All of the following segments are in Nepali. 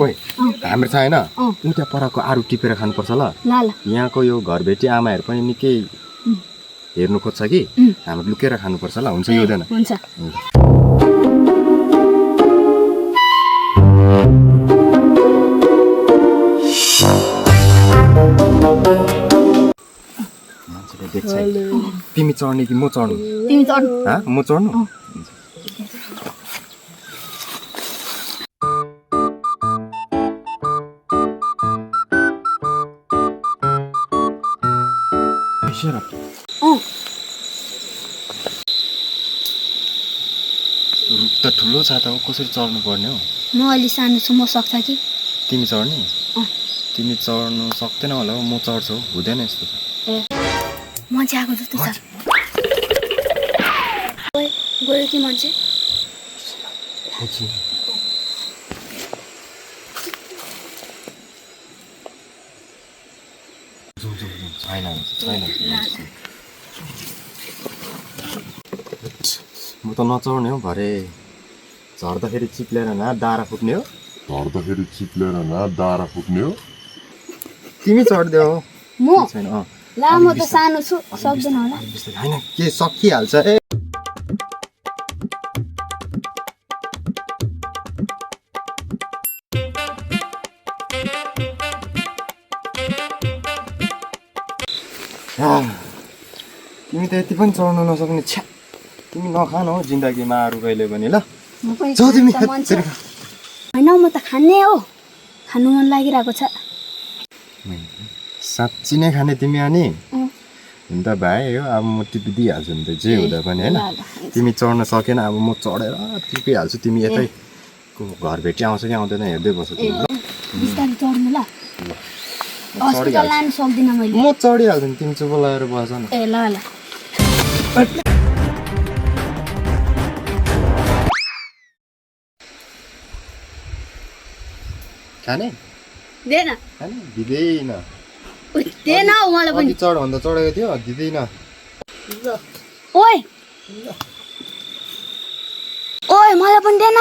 ओइ हाम्रो छैन उता परको आरु टिपेर खानुपर्छ ल यहाँको यो घरबेटी आमाहरू पनि निकै हेर्नु खोज्छ कि हाम्रो लुकेर खानुपर्छ ल हुन्छ कि हुँदैन हुन्छ मान्छेले देख्छ तिमी चढ्ने कि म चढ्नु तिमी चढ्नु म चढ्नु रुख त ठुलो छ त कसरी चढ्नु पर्ने हो म अलि सानो छु म सक्छ कि तिमी चढ्ने तिमी चढ्नु सक्दैन होला म चढ्छु हुँदैन यस्तो त मान्छे आएको जस्तो छ गयो कि मान्छे म त नचढ्ने हो भरे झर्दाखेरि चिप्लेर न दारा फुट्ने हो तिमी चढ्दै हो म छैन ला म त सानो छु सक्दैन होला होइन के सकिहाल्छ ए तिमी त यति पनि चढ्नु नसक्ने छ्या तिमी नखान हो जिन्दगीमा अरू कहिले पनि ल होइन म त खाने हो खानु मन लागिरहेको छ साँच्ची नै खाने तिमी अनि हुन त भाइ हो अब म टिपिदिइहाल्छु नि त जे हुँदा पनि होइन तिमी चढ्न सकेन अब म चढेर टिपिहाल्छु तिमी यतैको घरभेटी आउँछ कि आउँदैन हेर्दै बस्छु तिमी ल बिस्तारै चढ्नु ल हस्पिटल लानु सक्दिनँ मैले म चढिहाल्छु नि तिमी चुप लगाएर बस न ए ल ल खाने देन खाने दिँदैन देन मलाई पनि चढ भन्दा चढेको थियो दिँदैन ओइ ओइ मलाई पनि देन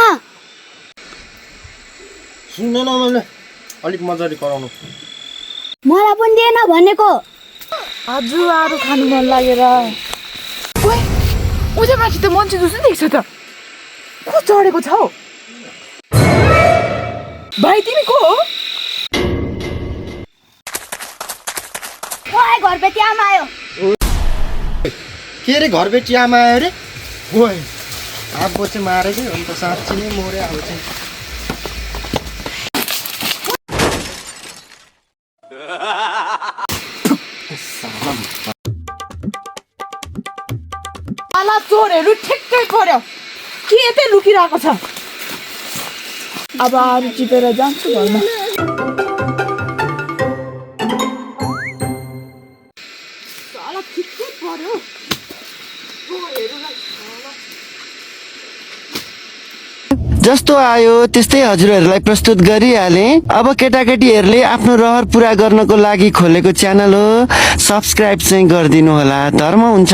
सुन्दैन मैले अलिक मजाले कराउनु मलाई पनि देन भनेको आज आरु खानु मन लागेर ओइ उता माथि त मान्छे जस्तो देख्छ त को चढेको छ हौ भाइ तिमी को हो ओइ घरबेटी आमा आयो के अरे घरबेटी आमा आयो अरे ओइ अब चाहिँ मारेकै हो नि त साँच्ची नै मरे अब चाहिँ आला चोरहरू ठिक्कै पर्यो के यतै लुकिरहेको छ अब आरु टिपेर जान्छु घरमा ठिक्कै पर्यो जस्तो आयो त्यस्तै हजुरहरूलाई प्रस्तुत गरिहाले अब केटाकेटीहरूले आफ्नो रहर पुरा गर्नको लागि खोलेको च्यानल हो सब्स्क्राइब चाहिँ गरिदिनु होला धर्म हुन्छ।